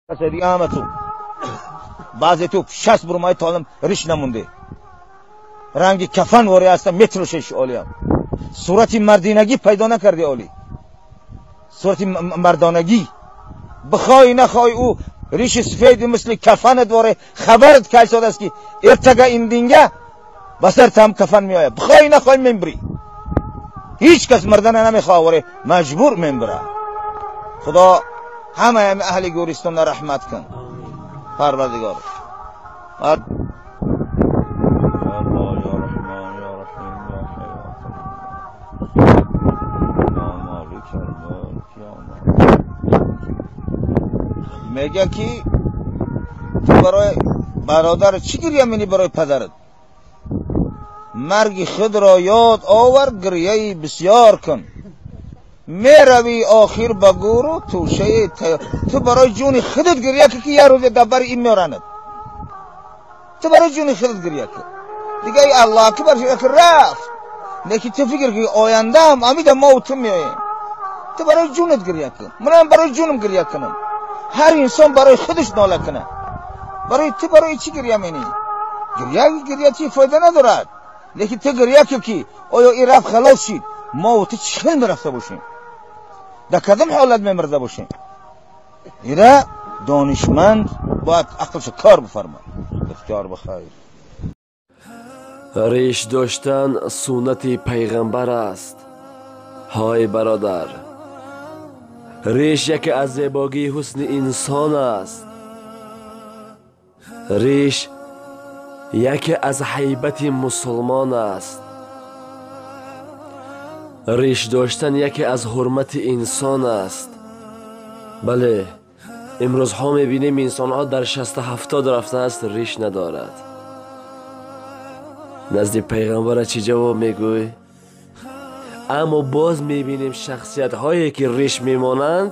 Касе дига ҳама ту баъзе ту 60 бурмаи толим риш намунде, ранги кафан вори ҳаста метрошеш. Олиям сурати мардинагӣ пайдо накарди, оли сурати мардонагӣ бихоҳӣ нахоҳӣ, ӯ риши сафеди мисли кафанат воре хабарат кайсодааст, ки эртага индинга ба сар там кафан меояд. Бихоҳӣ нахоҳӣ мембирӣ. Ҳеҷ кас мардана намехоҳад, воре маҷбур мембира. Худо ҳамаи аҳли гӯристонро раҳмат кун, Парвардигор. Мега ки ту барои бародар чӣ гиря менӣ, барои падарат? Марги худро ёд овар, гиряи бисёр кун, меравӣ охир ба гӯру тӯшаи. Ту барои ҷуни худат гиря кун, ки як рӯзе дар бари ин меоранад. Ту барои ҷуни худат гиря кун, дига и Аллоҳ акбар ки рафт. Лекин ту фикр ки ояндаам амида мо ту меоем. Ту барои ҷунат гиря кун, манам барои ҷунам гиря кунам. Ҳар инсон барои худаш нола кунад. Барои ту барои чӣ гиря менӣ? Гиря гиря чи фоида надорад. Лекин ту гиря кун, ки оё ин рафт, халос шид, мо ту чӣ хел мерафта бошем, дар кадом ҳолат мемирда бошем? Ира донишманд бояд ақлшо кор бифармад. Ихтиёр бихайр. Риш доштан суннати пайғамбар аст. Ҳой бародар, риш яке аз зебогии ҳусни инсон аст, риш яке аз ҳайбати мусулмон аст, риш доштан яке аз ҳурмати инсон аст. Бале, имрӯзҳо мебинем, инсонҳо дар 60-70 рафтааст, риш надорад. Назди пайғамбара чӣ ҷавоб мегӯй? Аммо боз мебинем, шахсиятҳое ки риш мемонанд,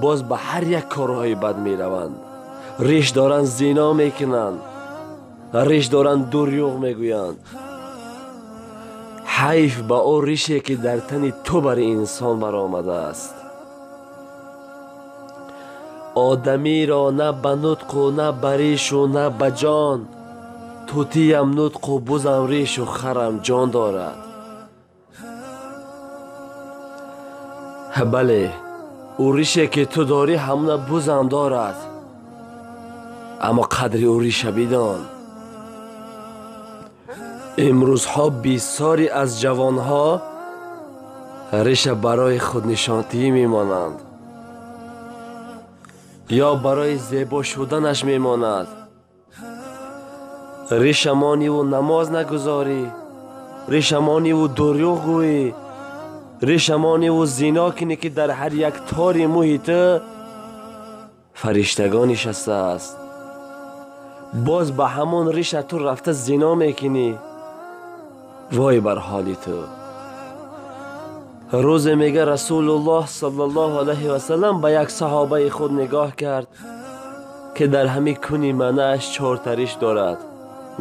боз ба ҳар як корҳои бад мераванд. Риш доранд, зино мекунанд, риш доранд, дурюғ мегӯянд. Ҳайф ба он рише, ки дар тани ту бар инсон баромадааст. Одамиро на ба нутқу, на ба ришу, на ба ҷон. Тутиям нутқу, бузам ришу, харам ҷон дорад. Бале, ӯ рише, ки ту дорӣ, ҳамона бузам дорад, аммо қадри ӯ риша бидон. Имрӯзҳо бисёре аз ҷавонҳо риша барои худнишонтиҳӣ мемонанд ё барои зебо шуданаш мемонад. Ришамониву намоз нагузорӣ, ришамониву дурӯғ гӯӣ, ришамониву зино кунӣ, ки дар ҳар як тори мӯҳи ту фариштагон нишастааст, боз ба ҳамон риша ту рафта зино мекунӣ. Вой бар ҳоли ту! Рӯзе, мега, Расулуллоҳ саллаллоҳу алайҳи васаллам ба як саҳобаи худ нигоҳ кард, ки дар ҳамин куни манааш чорта риш дорад,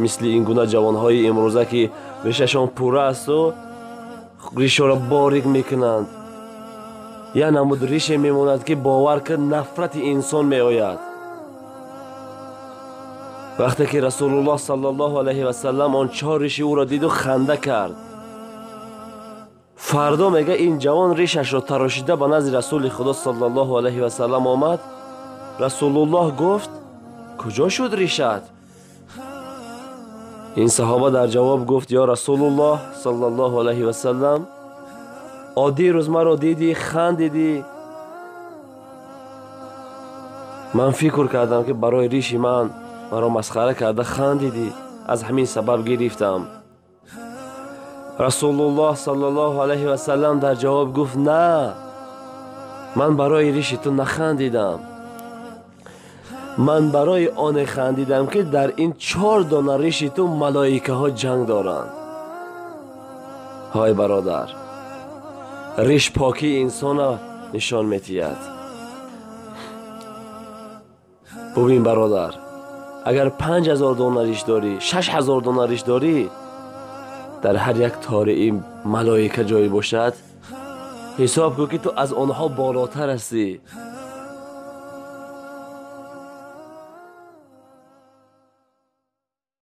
мисли ин гуна ҷавонҳои имрӯза, ки ришашон пурра асту ришоро борик мекунанд. Як намуд рише мемонад, ки бовар кун, нафрати инсон меояд. Вақте ки Расулуллоҳ саллаллоҳу алайҳи васаллам он чор риши ӯро диду ханда кард. Фардо, мега, ин ҷавон ришашро тарошида ба назди Расули Худо саллаллоҳу алайҳи васаллам омад. Расулуллоҳ гуфт: «Куҷо шуд ришат?» Ин саҳоба дар ҷавоб гуфт: «Ё Расулуллоҳ саллаллоҳу алайҳи васаллам, оддӣ рӯз маро дидӣ, хандидӣ. Ман фикр кардам, ки барои риши ман маро масхара карда хандидӣ, аз ҳамин сабаб гирифтам». Расулуллоҳ саллаллоҳу алайҳи васаллам дар ҷавоб гуфт: «На, ман барои риши ту нахандидам, ман барои оне хандидам, ки дар ин чор дона риши ту малоикаҳо ҷанг доранд». Ҳой бародар, риш покии инсона нишон метиҳад. Бубин, бародар, агар 5000 дона риш дорӣ, 6000 дона риш дорӣ, дар ҳар як тори ин малоика ҷой бошад, ҳисоб кун, ки ту аз онҳо болотар ҳастӣ.